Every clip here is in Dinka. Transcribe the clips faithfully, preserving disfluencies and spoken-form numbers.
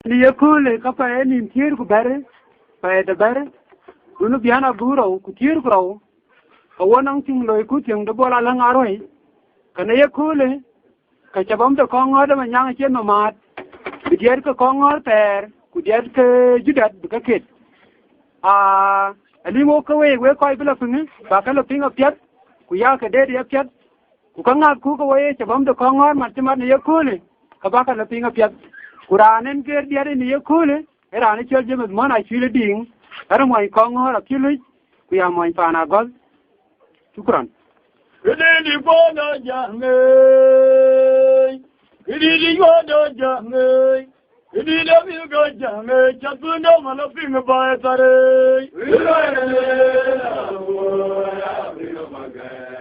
Në ye köölë, ka pɛɛi nïn thiëër ku bɛ̈t, pɛɛi de bɛ̈t, run biän abï rou ku thiëër ku rou, ke wɔ nɔŋ tiŋ loi ku tiŋ de Bol Alɛ̈ŋ Aruei, ke në ye köölë, ke cä bäm de Kɔŋɔ̈ɔ̈r de Manyaŋ cie nhom maat, bï diɛt ke Kɔŋɔ̈ɔ̈r thɛɛr, ku diɛt ke Judat bï ke ket. Aa, alim wok ke week, wek kɔc bï lɔ piŋ, bä ke lɔ piŋ apiɛth, ku ya ke deet ye apiɛth, ku ka ŋäthku ke wɔ ye cä bäm de Kɔŋɔ̈ɔ̈r mat cï mat në ye köölë, ke bä ke lɔ piŋ apiɛth. Ku raan en geer diɛt en në ye köölë, ee raan ë cɔl James Mɔn Acuil Diŋ, ë rɔt muɔny Kɔŋɔ̈ɔ̈r Apiölic, ku ya muɔny paan Agɔ̈th. Shukran. Kididi kuɔɔn ë jäŋ ëëi, kididi kuɔɔn ë jäŋ ëëi, kididi abï ke jäŋ ëëi, cath piny dɔm ala piŋ baai thar ëëi.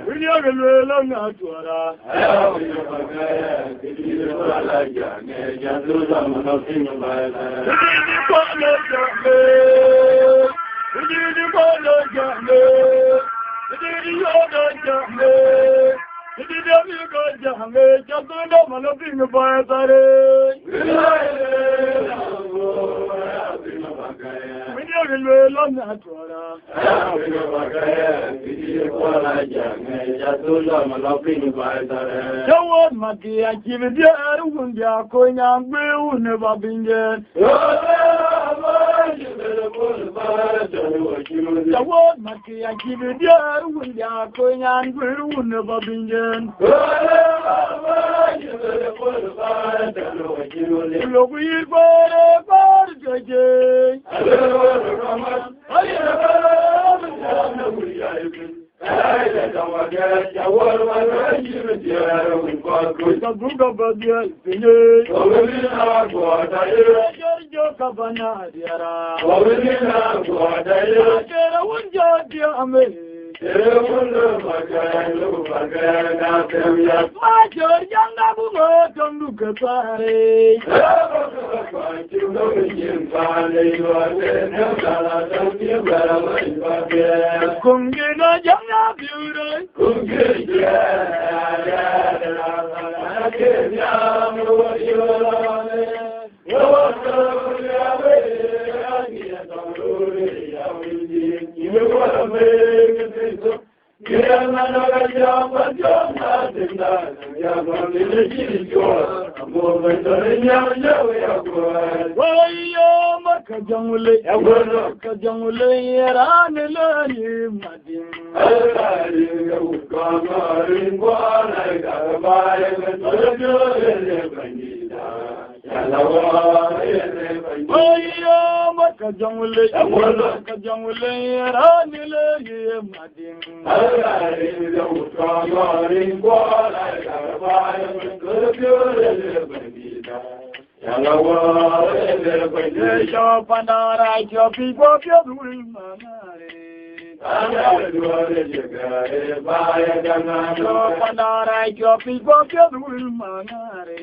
Wïn yak lueel aŋa tuɔɔra. Cä wuɔ̈t mat kë acï bï diäär wun bï akony an, guëër wun ë bä binyden. Cä wuɔ̈t mat kë acï bï diäär wun bï akony an, guëër wun ë bä binyden. Lok yïr kueer ë kueer tɔ̈ jëëny. Ka buk abä dhiɛl piny ë. Jɔr jɔ ka bä na diɛra. Jɔr wun jɔ diam ë. Ma jɔr jaŋda bu ŋö töŋdu ke thar ë. Kuŋ gïn a jaŋ na biuroi. Woi, yo, Marka Jɔŋ Wulei. Marka Jɔŋ Wulei, raan ë lëër yï Madiŋ. Woi, yo, Marka Jɔŋ Wulei. Marka Jɔŋ Wulei, raan ë lëër yï Madiŋ. Yala wɔ ëlë bɛ̈ny. Cɔ pandara cɔ pic guɔ piɔ̈th wël maŋare. Pandara duɔɔr ë jëgare baai ë daŋ anɔmɛ. Cɔ pandara cɔ pic guɔ piɔ̈th wël maŋare.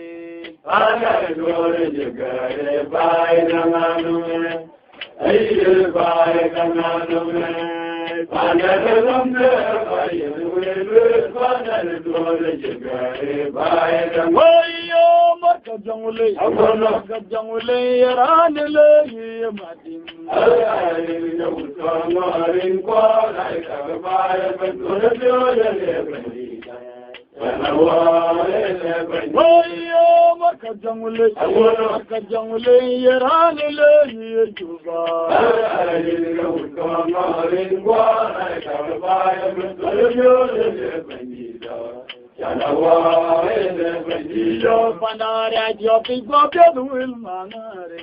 Pandara duɔɔr ë jëgare baai ë daŋ anɔmɛ. Woi, yo, Marka Jɔŋ Wulei. Marka Jɔŋ Wulei, raan ë lëër yï Madiŋ. Woi, yo, Marka Jɔŋ Wulei. Marka Jɔŋ Wulei, ye raan ë lëër yï Juba. Yo, pandara jɔ pic guɔ piɔ̈th wël maŋare.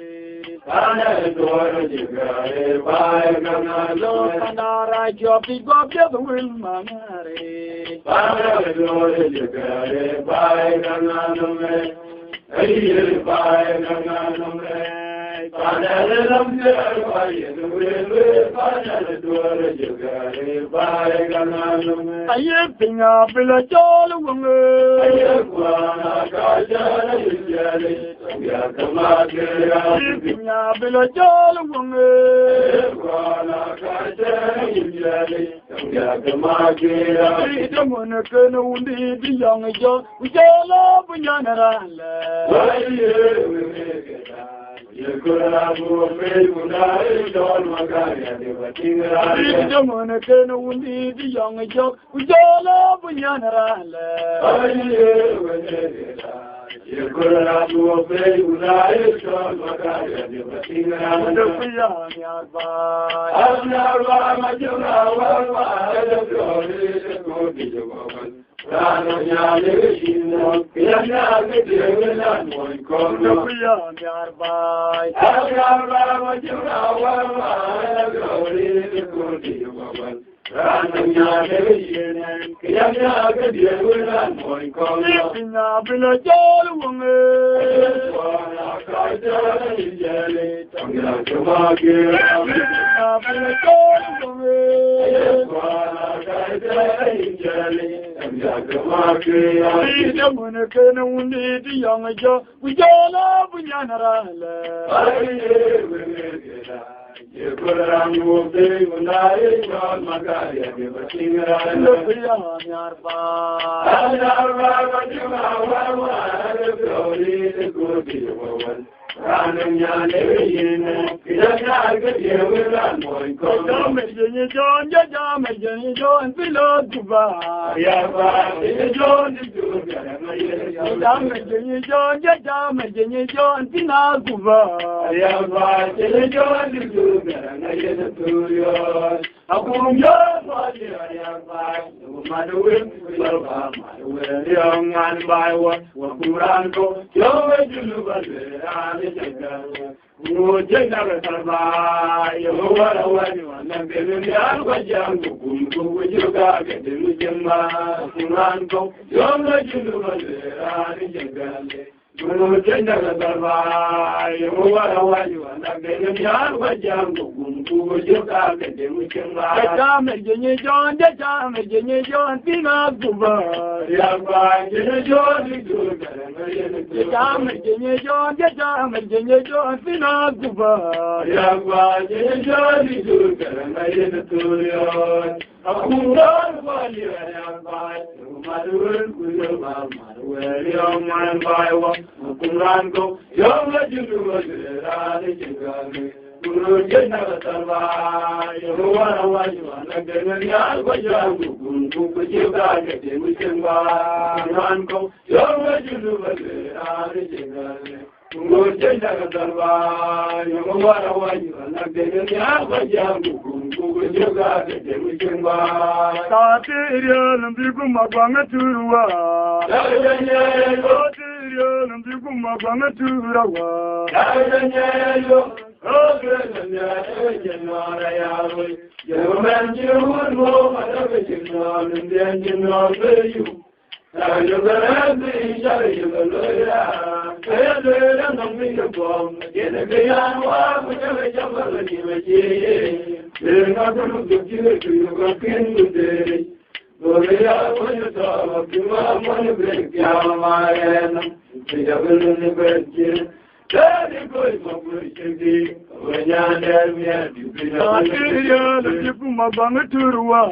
Yo, pandara jɔ pic guɔ piɔ̈th wël maŋare. Aye piny abï lɔ cɔl wëŋ. Aye piny abï lɔ cɔl wëŋ. Ëmën kën wundït yɔŋ jɔ, ku cɔl ë bï nyan raan lɛ̈k. Rin de mën ë kën wun dït yɔŋ jɔk, ku jɔl ë bï nyan raan lɛ. Wun de kuya miar baai. Wun de kuya miar baai. Piny abï la jɔl wëŋ. Piny abï la jɔl wëŋ. Piny de mën ë kën wun dït yɔŋ jɔk, ku jɔl ë bï nyan raan lɛ. Wun de kuya miar baai. Jam ë jëny Jɔn, jɔ jam ë jëny Jɔn, pï lɔ Juba. Jam ë jëny Jɔn, jɔ jam ë jëny Jɔn, pï na Juba. Akum jɔɔk kɔc ë riɛl baai, ku mat wën, ku jɔl ba mat wën, riɔ̈ɔ̈k ŋuan baai wä, wä kum raan kɔ̈u, yɔ̈ɔ̈k wek Junub alueel raan ë cï gäl wek. Ku ŋoot jël dak ë thar baai, yɔ̈ɔ̈k wär awäny wä, näk den ë nhial kɔc jam, ku gum, ku ku jɔl gak ë den ë cïn baai, wä kum raan kɔ̈u, yɔ̈ɔ̈k wek Junub alueel raan ë cï gäl wek. Mën ë jëny dak ë thar baai, yɔ̈ɔ̈k wär awäny wä, näk den ë nhial kɔc jam, ku gum, ku ku jɔl gak ë den ë cïn baai. Jɔ jam ë jëny Jɔn, jɔ jam ë jëny Jɔn, pï na Juba. Riɛl baai, jëny Jɔn, dï jur gäräŋ ë yen ë thur. Jɔ jam ë jëny Jɔn, jɔ jam ë jëny Jɔn, pï na Juba. Riɛl baai, jëny Jɔn, dï jur gäräŋ ë yen ë thur yɔ̈ɔ̈c. Akum raan kɔc ë riɛl baai, ku mat wën, ku jɔl ba mat wën, riɔ̈ɔ̈k ŋuan baai wä, wä kum raan kɔ̈u, yɔ̈ɔ̈k wek Junub alueel raan ë cï gäl wek. Ku ŋoot jël dak ë thar baai, yɔ̈ɔ̈k wär awäny wä, näk den ë nhial kɔc jam, ku gum, ku ku jɔl gak ë den ë cïn baai, wä kum raan kɔ̈u, yɔ̈ɔ̈k wek Junub alueel raan ë cï gäl wek. Ku ŋoot jël dak ë thar baai, yɔ̈ɔ̈k wär awäny wä, näk den ë nhial kɔc jam, ku gum, ku ku jɔl gak ë den ë cïn baai. Ka tï riɛl bï kum aguaŋ ë tur wä. Ka tï riɛl bï kum aguaŋ ë tur wä. Material, and the Kuma Bang Turwa.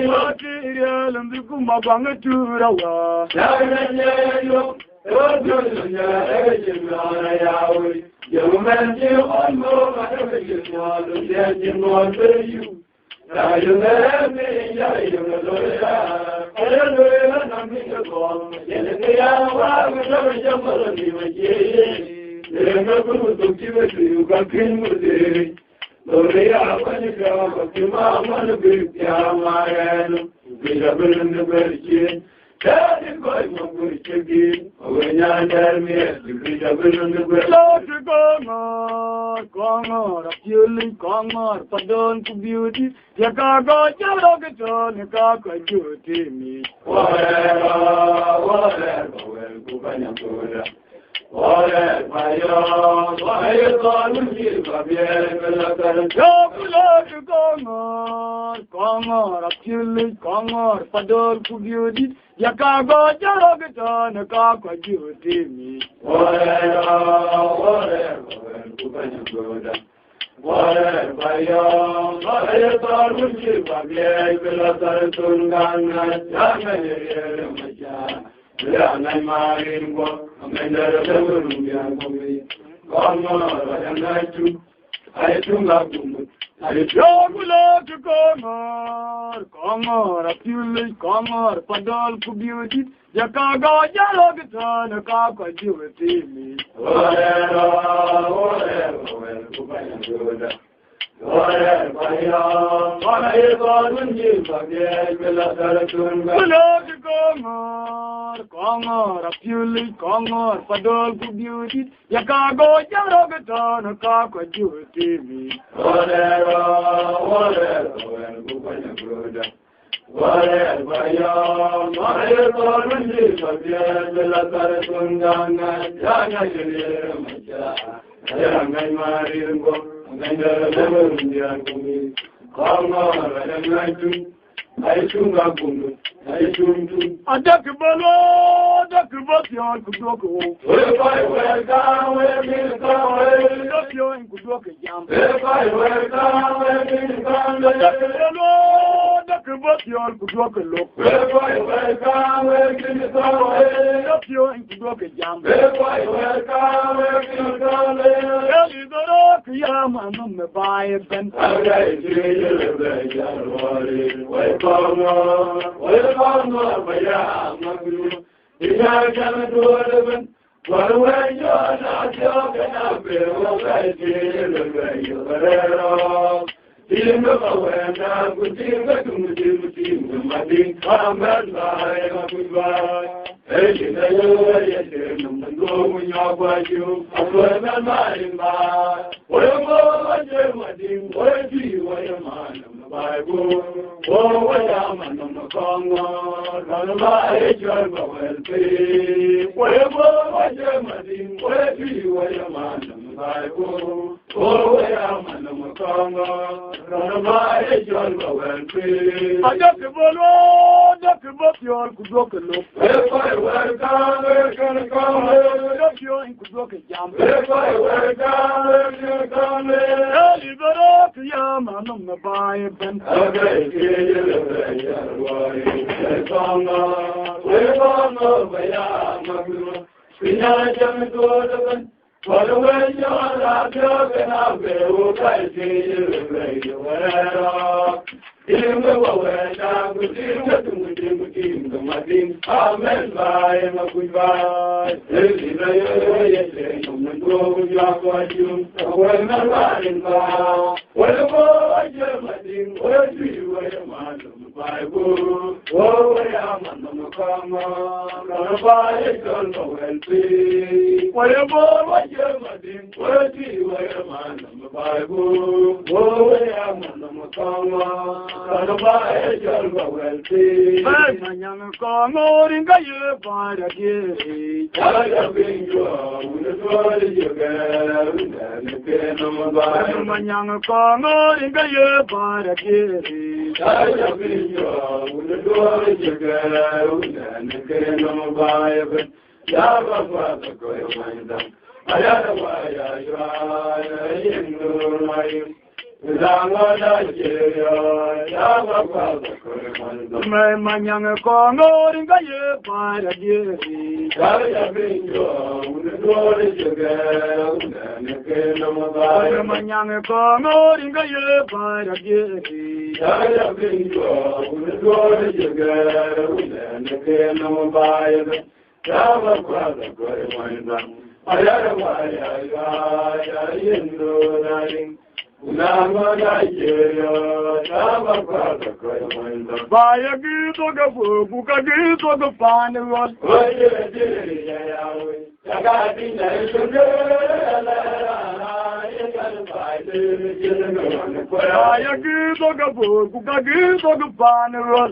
Material, and the Kuma Bang Turawa. Lord Kongor, Kongor, Apili, Kongor, Padon, Kubiudi, Yaka go jalo gitoni ka kwa jutimi. Whatever, whatever, well, Kubanya Kuda. Whatever, yo, whatever, Kuda. Yo, Lord Kongor, Kongor, Apili, Kongor, Padon, Kubiudi, Yaka go jalo gitoni ka kwa jutimi. Whatever, whatever, well, Kubanya Kuda. Whatever, yo, whatever, Kuda. Kɔŋɔ̈ɔ̈r, ba jam na tum. Ai tum la tum. Ai tum. Yo, ku lɔ tu Kɔŋɔ̈ɔ̈r, Kɔŋɔ̈ɔ̈r, a piu lec, Kɔŋɔ̈ɔ̈r, Padɔl ku biu dit. Ya ka gɔ jalo ki tɔn ka kɔ jiu timi. Ore ro, ore ro, ore ku ba jam. Ku lɔ tu Kɔŋɔ̈ɔ̈r, Kɔŋɔ̈ɔ̈r, a piu lec, Kɔŋɔ̈ɔ̈r, Padɔl ku biu dit. Ya ka gɔ jalo ki tɔn ka kɔ jiu timi. Adek bä lɔ, adek bä thiɔl ku duɔ̈k wo. Dɔ thiɔny ku duɔ̈k jam. Däk bä lɔ, däk bä thiɔl ku duɔ̈k lok. Dɔ thiɔny ku duɔ̈k jam. Eli dhorok ya ma num me baai ben. Adek bä lɔ, däk bä thiɔl ku duɔ̈k lok. Dɔ thiɔny ku duɔ̈k jam. Eli dhorok ya ma num me baai ben. Bɛ̈ɛ̈i Manyaŋ Kɔŋɔ̈ɔ̈r in ka ye bäär adiëëric. Bɛ̈ɛ̈i Manyaŋ Kɔŋɔ̈ɔ̈r in ka ye bäär adiëëric. Mɛ̈i Manyaŋ Kɔŋɔ̈ɔ̈r in ka ye bäär adiëëric. Mɛ̈i Manyaŋ Kɔŋɔ̈ɔ̈r in ka ye bäär adiëëric. Ba ya gïïth thok ë bɔ̈, ku ka gïïth thok ë paan ë ɣɔn. Ba ya gïïth thok ë bɔ̈, ku ka gïïth thok ë paan ë ɣɔn.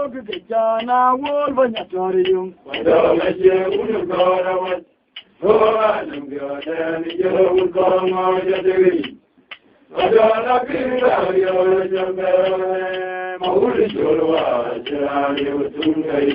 wok ke cana wol ba nya tor yum. Ba dɔm a cie wun kɔɔr awat. Ko ba num gɔɔr dɛn jɔ wun kɔɔr ŋɔɔr jɔ degri. Ba dɔm a piny ba riɔl jɔ bɛɛr. Ma wun col wa cira riɔl tum kai.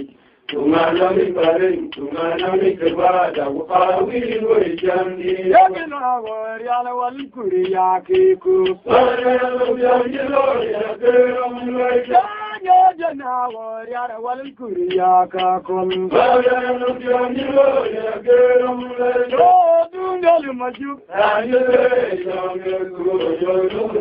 Tungana mi parin, tungana mi kebada, wukawiri wei jandi. Yabina wariala wal kuriya kiku. Wariala wal jandi lo ya kero mi wei jandi. Yo jana wariala wal kuriya kakon. Wariala wal jandi lo ya kero mi wei jandi. Yo dungal majuk. Ani wei jandi kuro yo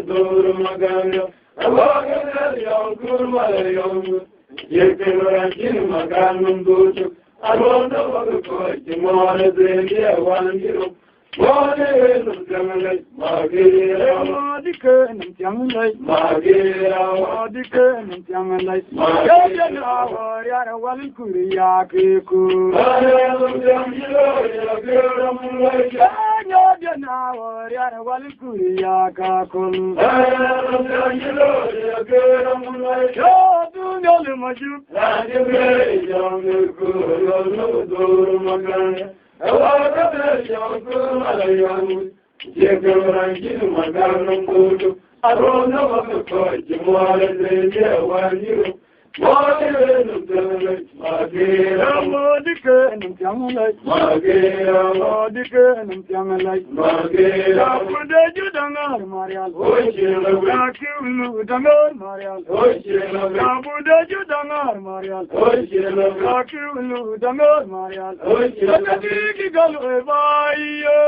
duru maganga. Awaga yong kurma yong. Yekeno ranchini makan mbutu. Aronda waga koi timore zendi awangiro. Mone wenu tiangalai magira. Modi kenu tiangalai magira. Modi kenu tiangalai magira. Yena wariara wal kuriya kiku. Mone wenu tiangilo ya kera mulai. Yena wariara wal kuriya kakon. Mone wenu tiangilo ya kera mulai. Yo dungal majuk. Modi ke num tiang lai. Modi ke num tiang lai. Abude juda ngar marial. Oi, chela. Kakiulu dangar marial. Oi, chela. Abude juda ngar marial. Oi, chela. Kakiulu dangar marial. Oi, chela. Kadiki galu ebaye.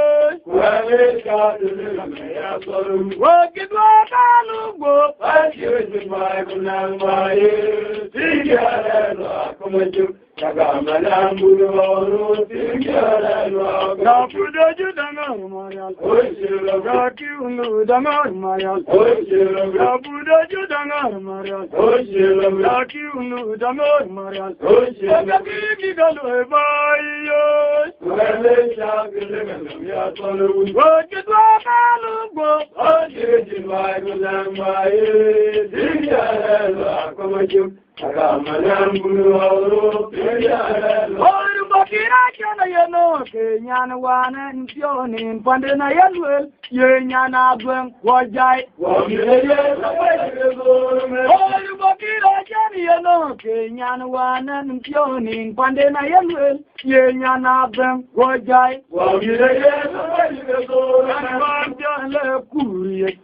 Wale ka dulu me ya sorum. Wakidwa galu go. Wakidwa galu go. Ɣööt bɔ̈ kï rac cän aye nöök, ke nyan wään ɛn piɔ̈u nïn panden aye lueel, ye nyan Aduëŋ guɔ jai. Ɣööt bɔ̈ kï rac cän aye nöök, ke nyan wään ɛn piɔ̈u nïn panden aye lueel, ye nyan Aduëŋ guɔ jai. An bän jɔl ë kuur yic.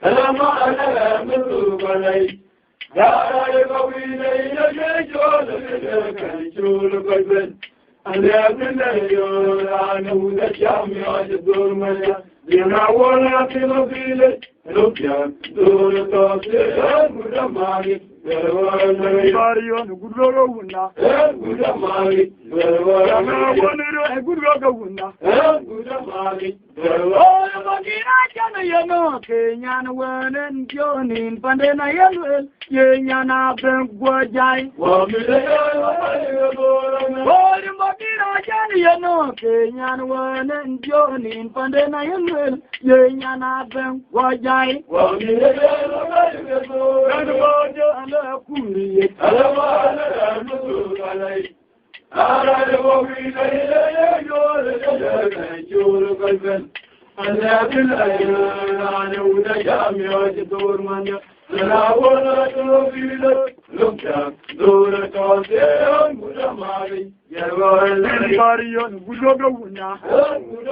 Barion, good road, wunda. Good road, good road, wunda. Ɣööt bɔ̈ kï rac cän aye nöök, ke nyan wään ɛn piɔ̈u nïn panden aye lueel, ye nyan Aduëŋ guɔ jai. Ɣööt bɔ̈ kï rac cän aye nöök, ke nyan wään ɛn piɔ̈u nïn panden aye lueel, ye nyan Aduëŋ guɔ jai. An bän jɔl ë kuur yic. Barion, good road, wunda. Good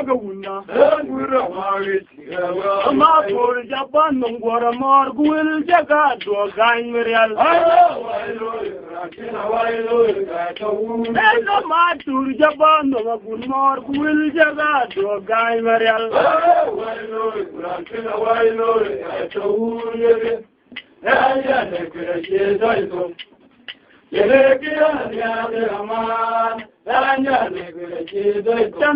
road, wunda. Ama pur Japan nɔm guɔr amɔɔr ku wil jɛ ka duɔ gany mi rial. Ënɔ ma tur Japan nɔm agun mɔɔr ku wil jɛ ka duɔ gany mi rial. Cä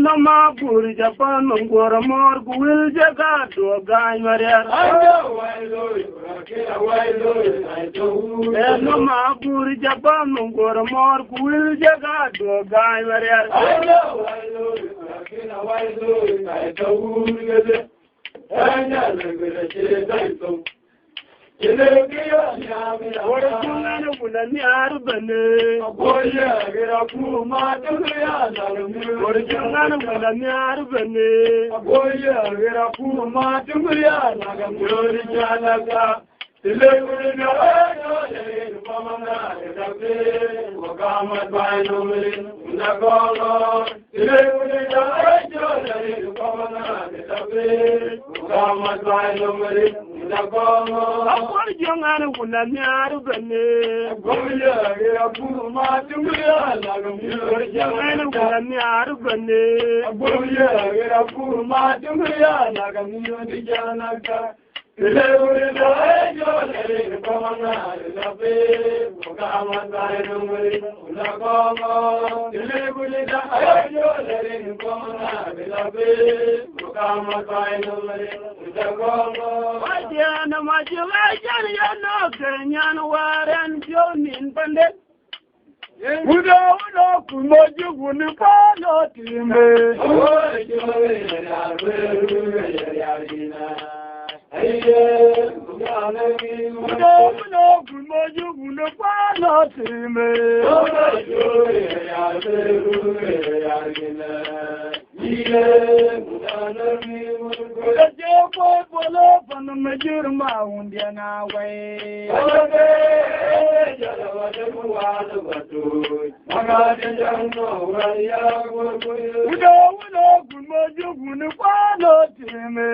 nɔm a pur Japan nɔm guɔr amɔɔr ku wil jɛ ka duɔ gany mi rial. Ënɔ ma pur Japan nɔm guɔr amɔɔr ku wil jɛ ka duɔ gany mi rial. Wor cï ŋan wun anhiaar bɛ̈n. Wor cï ŋan wun anhiaar bɛ̈n. Aguɔr jɔŋ an wun anhiaar bɛ̈n. Aguɔr jɔŋ an wun anhiaar bɛ̈n. Wadiɛn ama cï ɣɛc jɛn yɛn nɔ̈k ke nyan wäär ɛn piɔ̈u nïn panden. Wudë wun ë kun mɔc wun ë paan ë tïmbe. Wudë wun ë kun mɔc wun ë paan ë tïmbe. Ka jɔ kɔc puɔl ë pan ë Majur ma wundiɛn awei. Wudë wun ë kun mɔc wun ë paan ë tïmbe.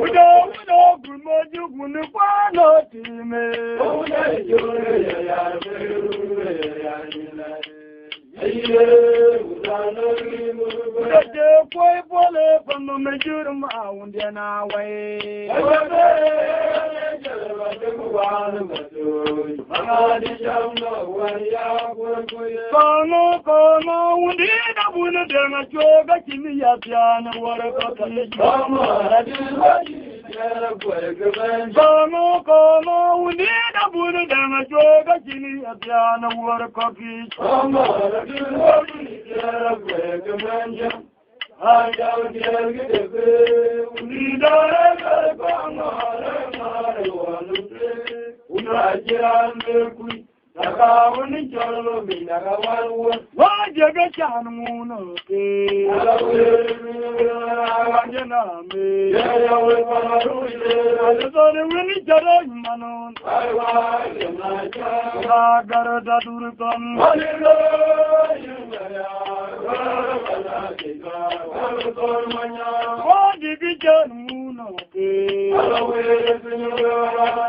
Wudë wun ë kun mɔc wun ë paan ë tïmbe. Wudë Kuɔi puɔl ë pan nhom ë jur ma wundiɛn awai. Kɔŋö, kɔŋö, wundït abun dɛŋ acuɔɔk acïn ya thiaan wär kɔ̈k yic. Kɔŋö, kɔŋö, wundït abun dɛŋ acuɔɔk acïn ya thiaan wär kɔ̈k yic. Wajega can ŋun ke. Wajena me. Alison wini jaro manon. Agar da durton. Wajegi can ŋun ke.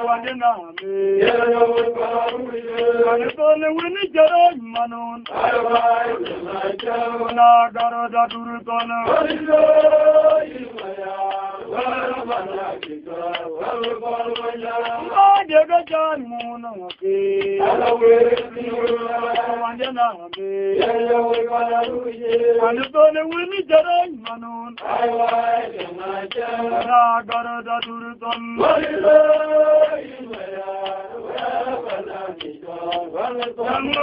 Wajena me. Alison wini jaro manon. Agar da durton. Wajega can ŋun ke. Wajena me. Alison wini jaro manon. Agar da durton.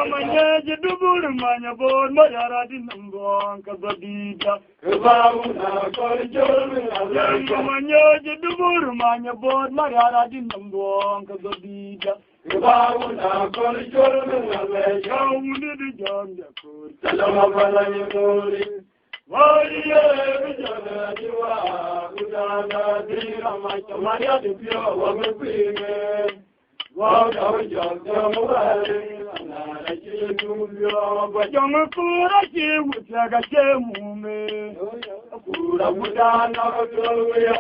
Manya ji dubur manya bor ma yara di nambong ka badida. Manya ji dubur manya bor ma yara di nambong ka badida. Kawuni di jam da kur. Jɔŋ kur a ci wut ya ka ce mume.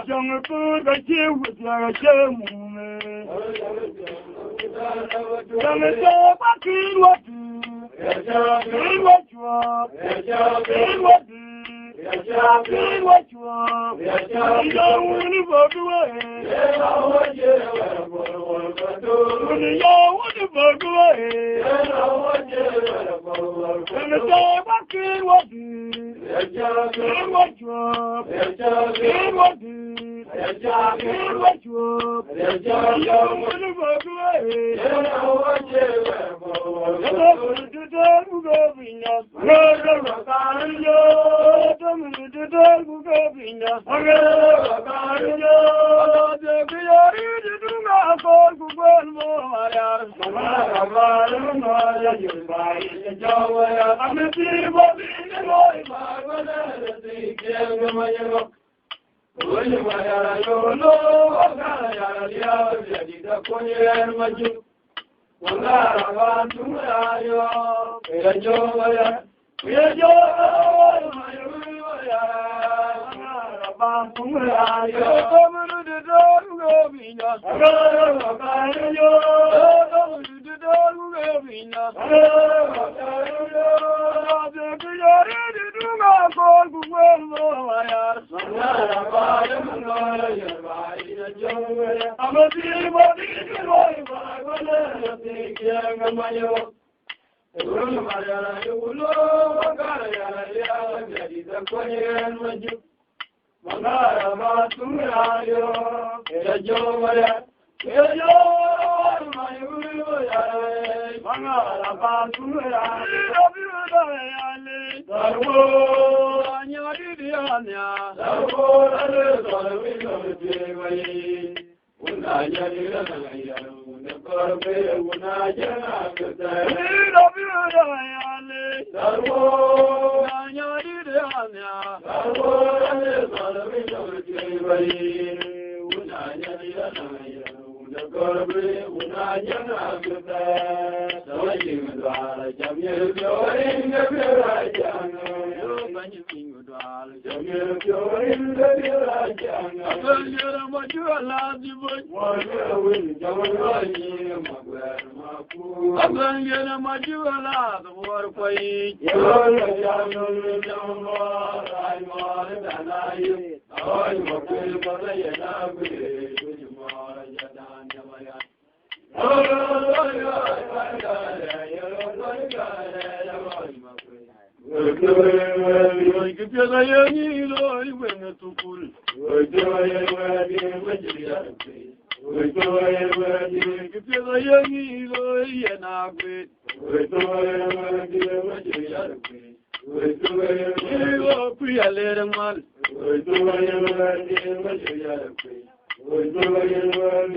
Jɔŋ kur ka ci wut ya ka ce mume. Jɔŋ ce pa kir wati. Kir wa cuɔp. Kir wati. Kir wa cuɔp. Yawuni bɔk we. Wuni yawuni bɔk we. Jɔŋ ce pa kir wati. Kir wa cuɔp. Kir wati. Kir wa cuɔp. Yawuni bɔk we. Yawuni bɔk we. Kë piɛth aye ŋic looi wën ë thukul. Kë piɛth aye ŋic looi yen aguet. Ŋic looi kuc aler ŋuan.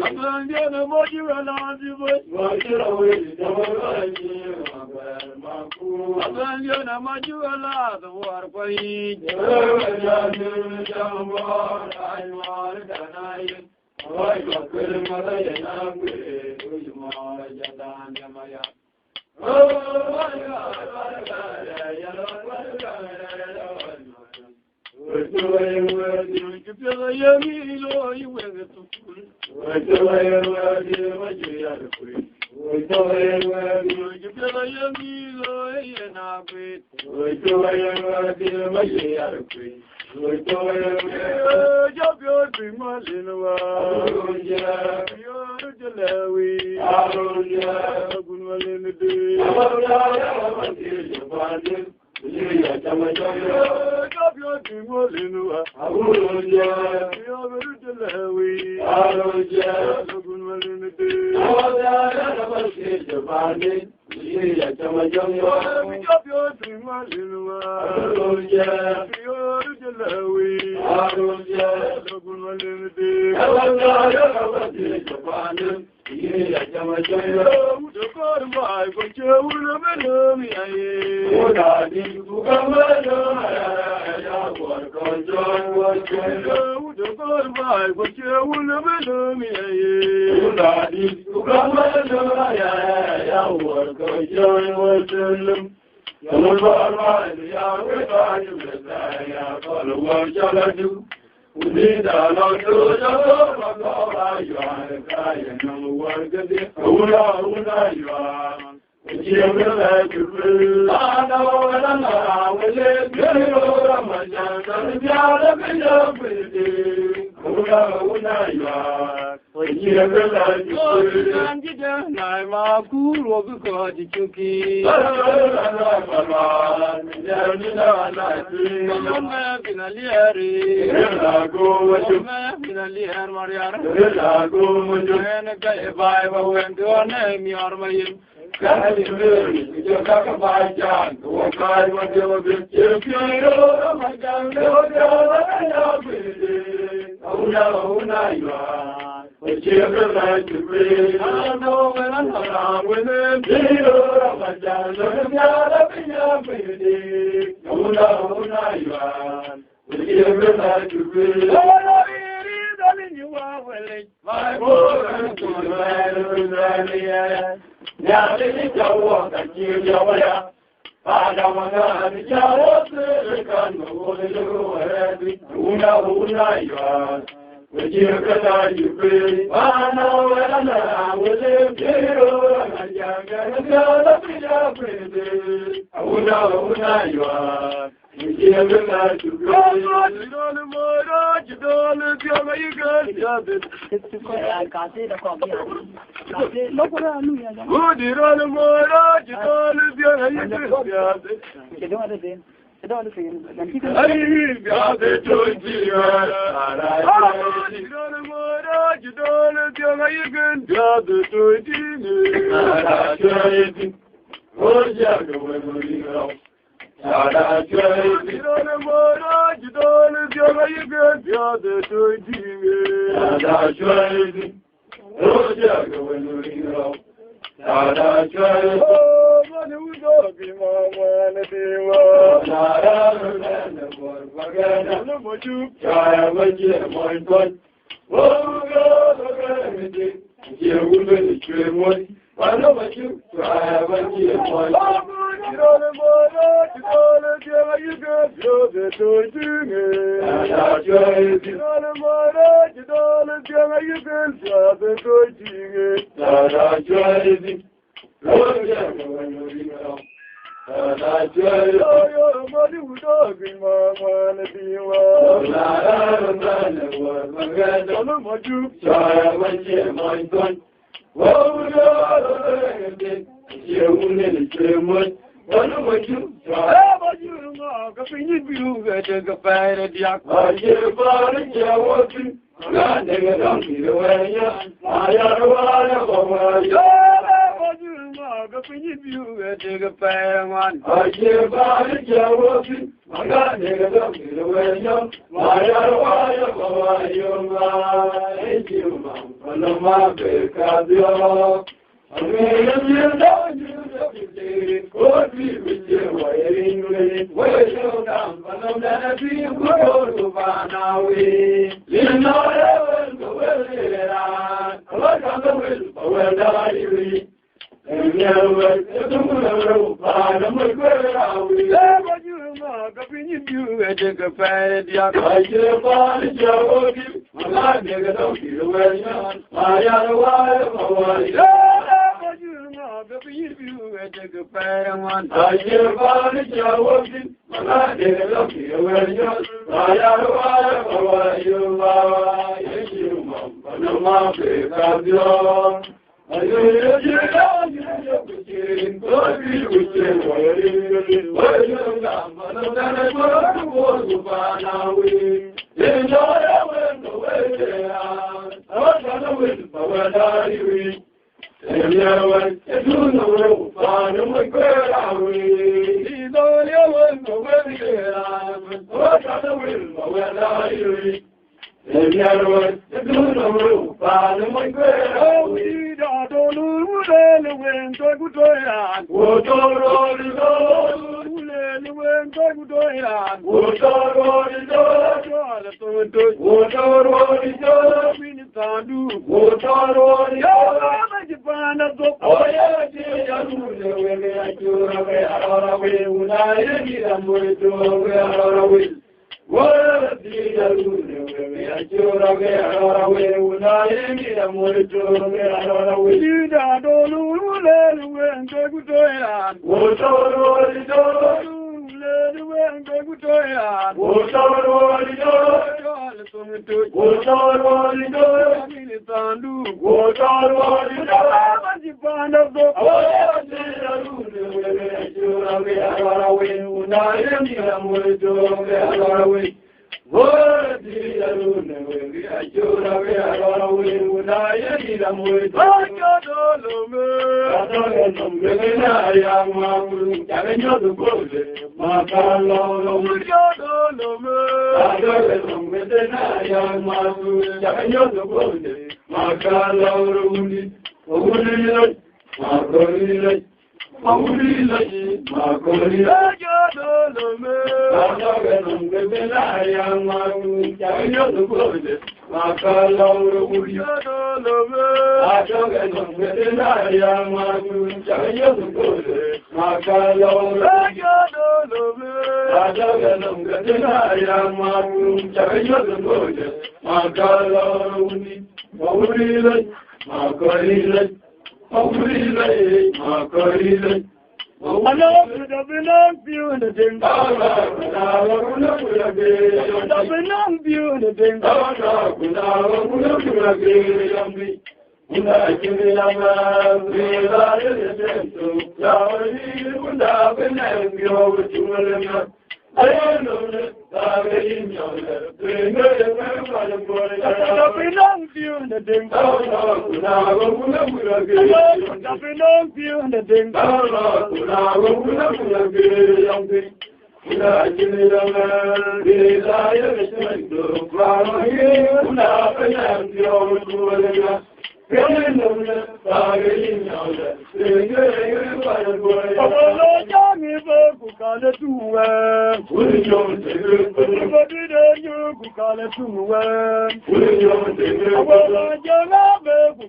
Abɛ̈ndiɛ̈n ë moc ë wɛ̈n an bï bɔ̈c. Abɛ̈ndiɛ̈n ë moc ë wɛ̈n an wäär kuɔny yiic. Kë piɛth aye ŋic looi wën ë thukul. Kë piɛth aye ŋic looi yen aguet. Jɔ piööc bï ŋuɔl yen wä. Piööc jɔ lɛ̈k wïc. Gun wä len dë.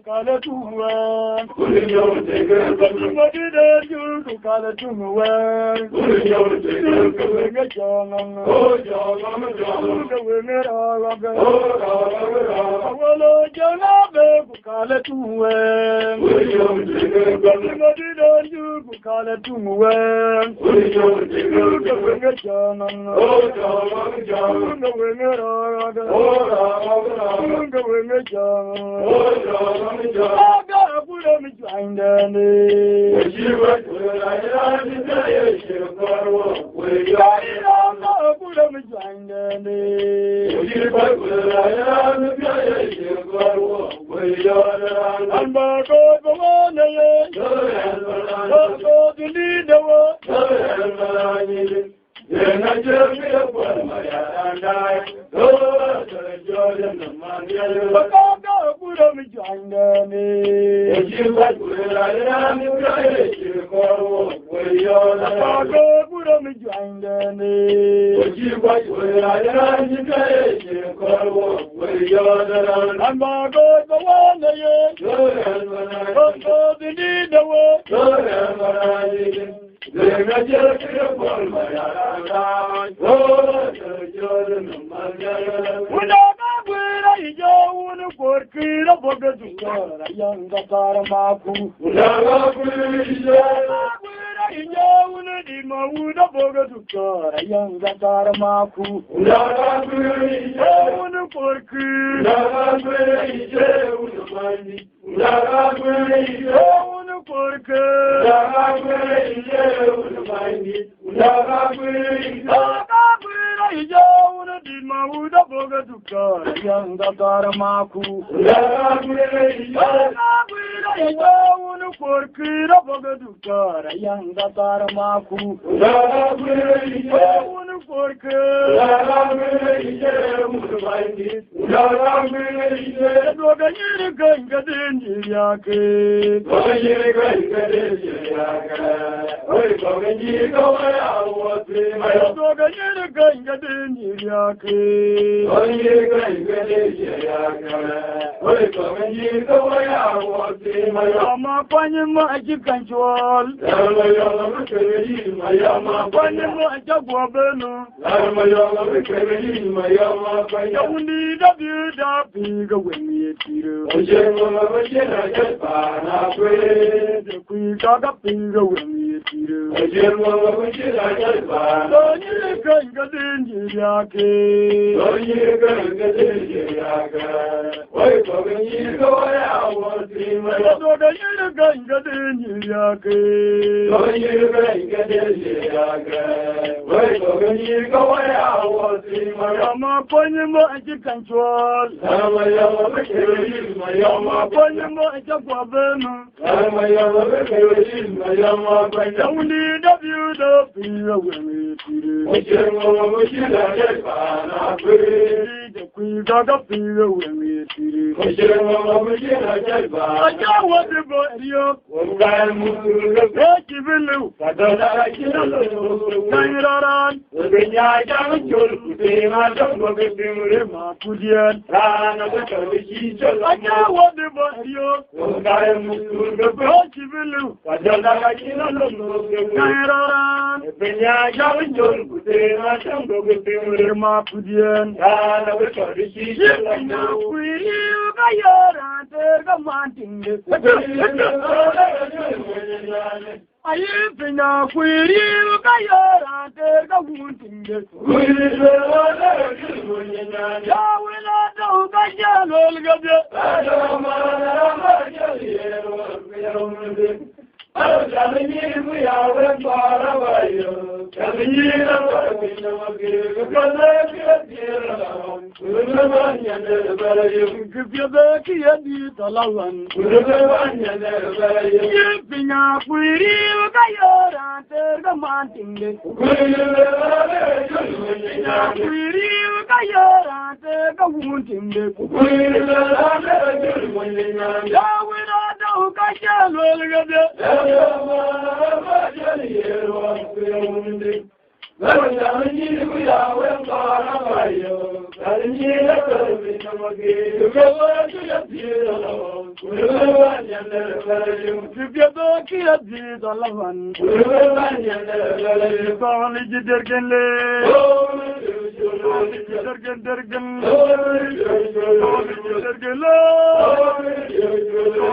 Kale tuŋ wɛɛŋ. Kuli nyɔm tëkë. Kali madï dee jur ku kale tuŋ wɛɛŋ. Kuli nyɔm tëkë. Kali wëŋ ë jɔŋ ŋɔŋ. O jɔŋ ŋɔŋ, jɔŋ ŋɔŋ. Kali wëŋ ë rɔɔk ɣɔ̈k. O rɔɔk ɣɔ̈k, rɔɔk ɣɔ̈k. Awolo jɔŋ abë ku kale tuŋ wɛɛŋ. Kuli nyɔm tëkë. Kali madï dee jur ku kale tuŋ wɛɛŋ. Kuli nyɔm tëkë. Kali wëŋ ë jɔŋ ŋɔŋ. O jɔŋ ŋɔŋ, jɔŋ ŋɔŋ. Kali wëŋ ë rɔɔk ɣɔ̈k. O rɔɔk ɣɔ̈k, rɔɔk ɣɔ̈k. Kali wëŋ ë jɔŋ ŋɔŋ. O jɔŋ ŋɔŋ, jɔŋ ŋɔŋ. Aga aguurë mi juaŋdɛn ë. Wecï bä kuëër ayï raan cï bï ye cï kɔɔr wok, wëi yɔ̈ɔ̈k. Aga aguurë mi juaŋdɛn ë. Wecï bä kuëër ayï raan cï bï ye cï kɔɔr wok, wëi yɔ̈ɔ̈k raan. An bä kɔɔr bä wään ë ye. Yɔ̈ɔ̈k raan bä raan. Bä kɔɔr bï lïït ë wok. Yɔ̈ɔ̈k raan bä raan yïn. Yen a jël kë ye kuɔl Mariath daai, röör tɔ̈ jɔl yen man yɛl. Bä kɔɔr bä aguurë mi juaŋdɛn ë. Wecï bä kuëër ayï raan cï bï ye cï kɔɔr wok, wëi yɔ̈ɔ̈k raan. Bä kɔɔr bä aguurë mi juaŋdɛn ë. Wecï bä kuëër ayï raan cï bï ye cï kɔɔr wok, wëi yɔ̈ɔ̈k raan. An bä kɔɔr bä wään ë ye. Yɔ̈ɔ̈k raan bä raan. Bä kɔɔr bï lïït ë wok. Yɔ̈ɔ̈k raan bä raan yïn. Wun ë ka guëër ayï jɔ wun ë kuɔɔr kïïr abɔ̈ ke duktor, ayäŋ ka thar maku. Wun ë ka guëër ayï jɔ. Wun ë ka guëër ayï jɔ wun ë dït ma wun abɔ̈ ke duktor, ayäŋ ka thar maku. Wun ë ka guëër ayï jɔ. Wun ë kuɔɔr kïïr. Wun ë ka guëër ayï jɔ wun ë kuany dït. Wun ë kuɔɔr kïïr. Wun ë ka guëër ayï jɔ wun ë dït ma wun abɔ̈ ke duktor, ayäŋ ka thar maku. Wun ë ka guëër ayï jɔ. Wun ë kuɔɔr kïïr abɔ̈ ke duktor, ayäŋ ka thar maku. Wun ë ka guëër ayï jɔ. Wun ë kuɔɔr kïïr. Wun ë ka guëër ayï jɔ wun ë kuany dït. Ë duɔ̈k anyïïn ë keny ke dhil nyïïr riääk. Ë duɔ̈k anyïïn ë keny ke dhil nyïïr riääk. Wëi kɔ̈k ë nyïïr ke wëi aa wuɔɔth piny mayɔm. Ë duɔ̈k anyïïn ë keny ke dhil nyïïr riääk. Ë duɔ̈k anyïïn ë keny ke dhil nyïïr riääk. Wëi kɔ̈k ë nyïïr ke wëi aa wuɔɔth piny mayɔm. Ama kuany ë ma acï kany cuɔl. Ë mayɔm abï keny ë yïn mayɔm akuany. Kuany ë ma acä guɔ bɛ̈n nu. Lar Mayɔm abï keny yïn Mayɔm akuany. Jɔ wundït abï dap pïïr ke wëŋ ye tïr. Acïn ŋö abï cïn ajɔt paan akuëër. Jɔ kuïïr kak apïïr ke wëŋ ye tïr. Acïn ŋö abï cïn ajɔt paan. Lɔ nyïïr keny ke dhil nyïïr riääk. Lɔ nyïïr keny ke dhil nyïïr riääk. Wëi kɔ̈k ë nyïïr ke wëi aa wuɔɔth piny mayɔm. Ë duɔ̈k anyïïn ë keny ke dhil nyïïr riääk. Ë duɔ̈k anyïïn ë keny ke dhil nyïïr riääk. Wëi kɔ̈k ë nyïïr ke wëi aa wuɔɔth piny mayɔm. Ama kuany ë ma acï kany cuɔl. Ë mayɔm abï keny yïn Mayɔm akuany. Ama kuany ë ma acä guɔ bɛ̈n nu. Ë mayɔm abï keny yïn Mayɔm akuany. Jɔ wundït abï dap pïïr ke wëŋ ye tïr. Acïn ŋö abï cïn ajɔt paan akuëër. Kuïïr kak apïïr ke wëŋ ye tïr. Acïn ŋö abï cïn ajɔt paan. Acä wädhï bɔ̈ riɔ̈ɔ̈k. Wëu ka ë muk thur ke bɛ̈ɛ̈i cï bï lëu. Ka dɔ̈l aa cïn alöŋ. Kany rɔt raan. Wëu ke nyaai cam col ku teem aa tɔ̈ guɔ ke piŋ rem. Makudiɛ̈n. Raan abï tɔ̈ ke cïï col. Acä wädhï bɔ̈ riɔ̈ɔ̈k. Wëu ka ë muk thur ke bɛ̈ɛ̈i cï bï lëu. Ka jɔl dak acïn alöŋ. Kany rɔt raan. Piny aa jam jol ku teem aa tɔ̈ guɔ ke piŋ rem. Makudiɛ̈n. Raan abï tɔ̈ ke cïï col. Piny akuïïr riëëu ka ye raan tëër ke man tiŋde. Ayï piny akuïïr riëëu ka ye raan tëër ke wun tiŋde. Ya wën atɔ̈u ka jɛ luel kedhie. Kë piɛth ë kë ye dït ala wan. Yï piny akuïïr riëëu ka ye raan tëër ke man tiŋde. Piny akuïïr riëëu ka ye raan tëër ke wun tiŋde. Ya wën atɔ̈u ka jɛ luel kedhie. Kipiɛth kiɛth dhïth alawan. Thɔɔl cï derken le. Thɔɔl cï derken derken. Thɔɔl cï derken le. Thɔɔl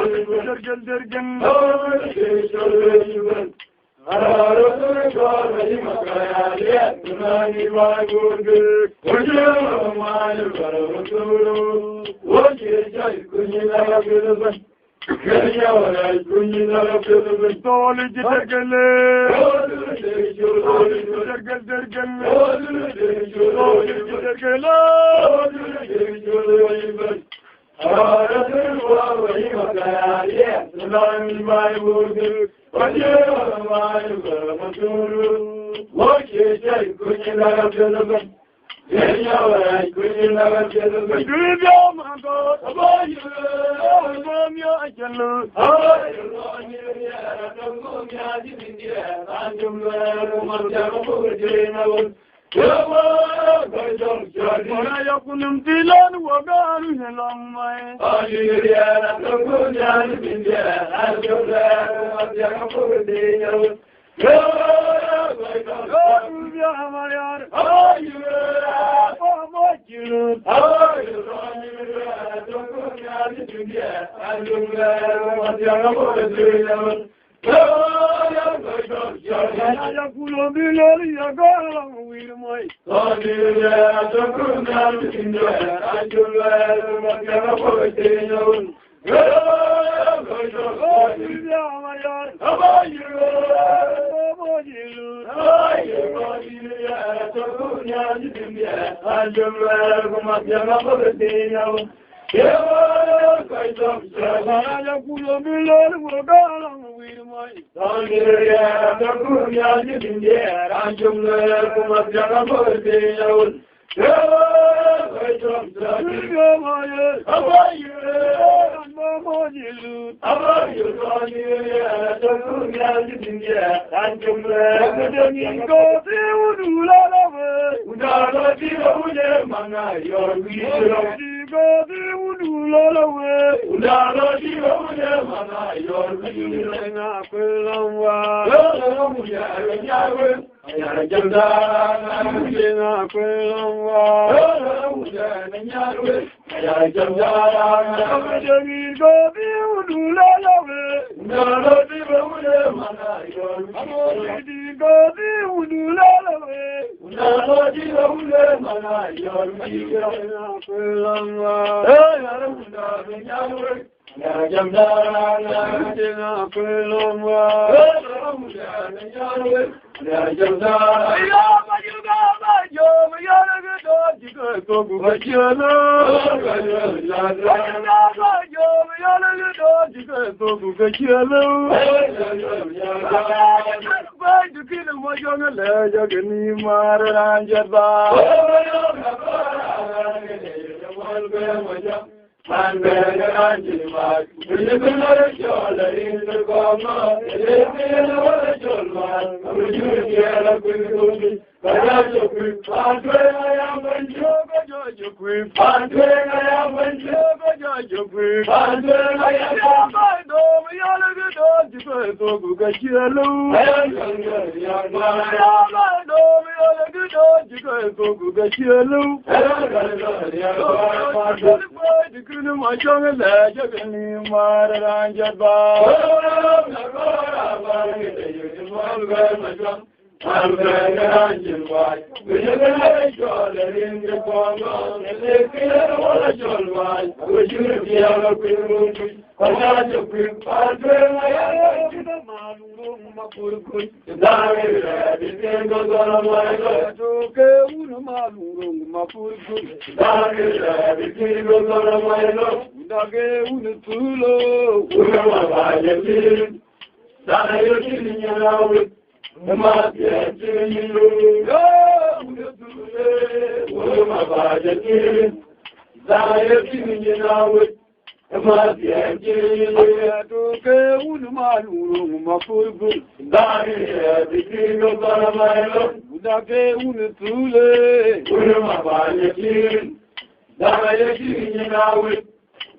cï derken derken. Thɔɔl cï derken le. Thɔɔl cï derken derken. Thɔɔl cï derken le. Wala yakunum tilan wa garu ne long mai.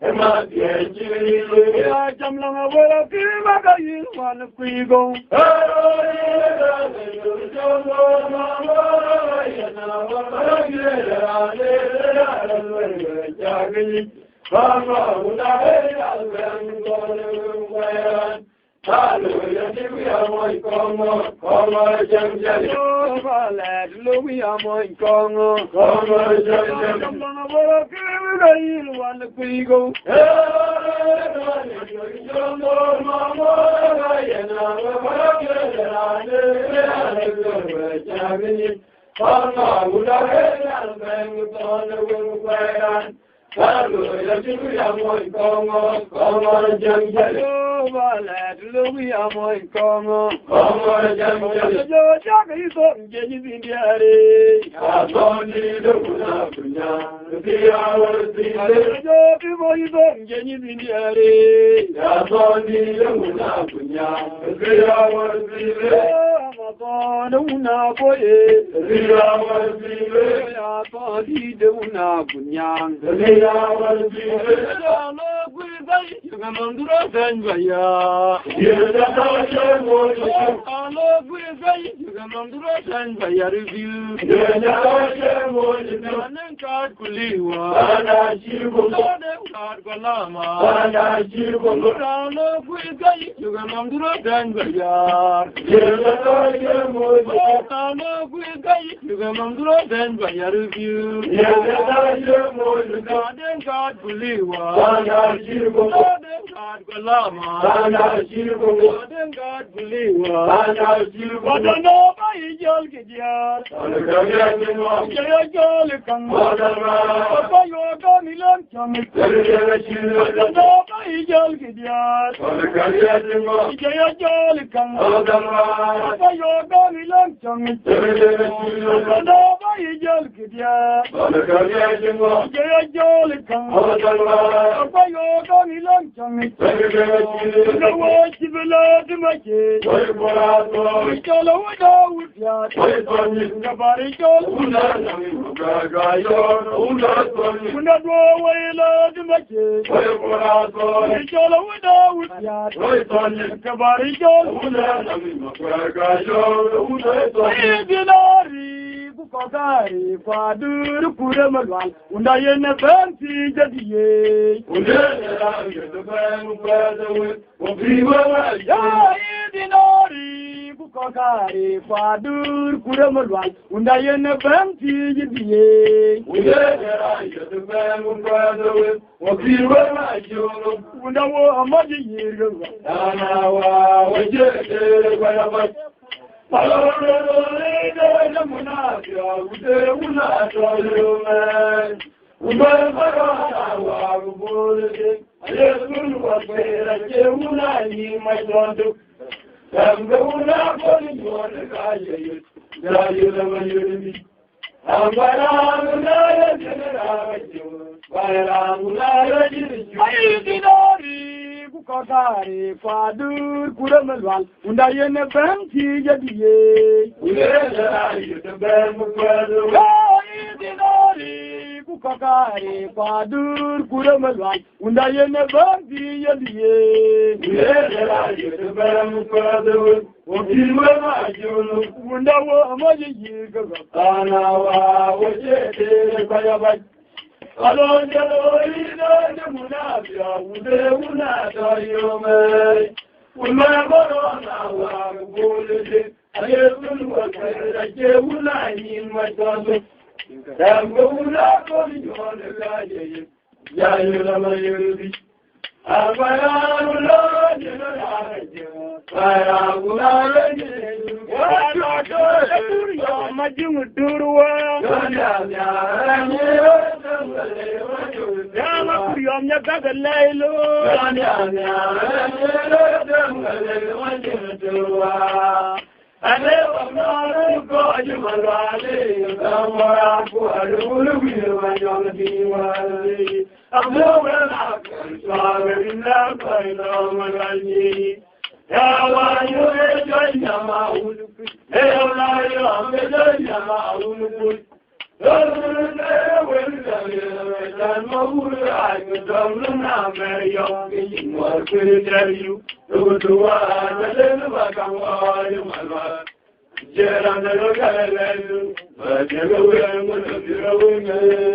Ema tiɛɛc cï ril wek. Ya jam lɔŋ awär akïm aka yïn wan kuigo.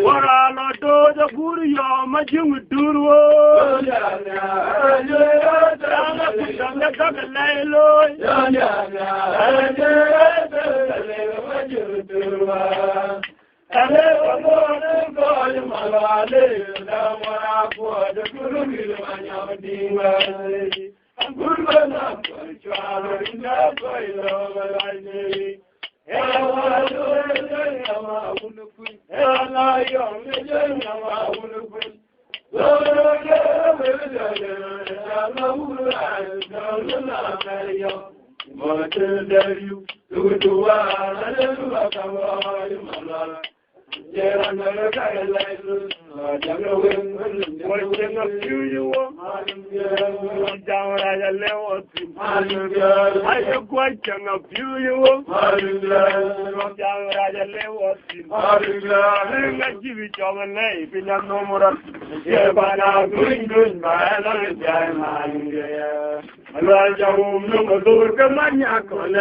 Wara lɔ dooc agur yɔm ajiŋ dur wo. Dana ku dana dɔk lɛi looi. Wacieŋ apiööc wo, jam rac alëu ɣɔn thïn. Aye guac cieŋ apiööc wo, jam rac alëu ɣɔn thïn. Riŋ acï bï cɔk ëlëi piny anhom rɔt. Cie bana kuny duny ba ëlɔn jai man. Alua jawum nung adur ke man yakone.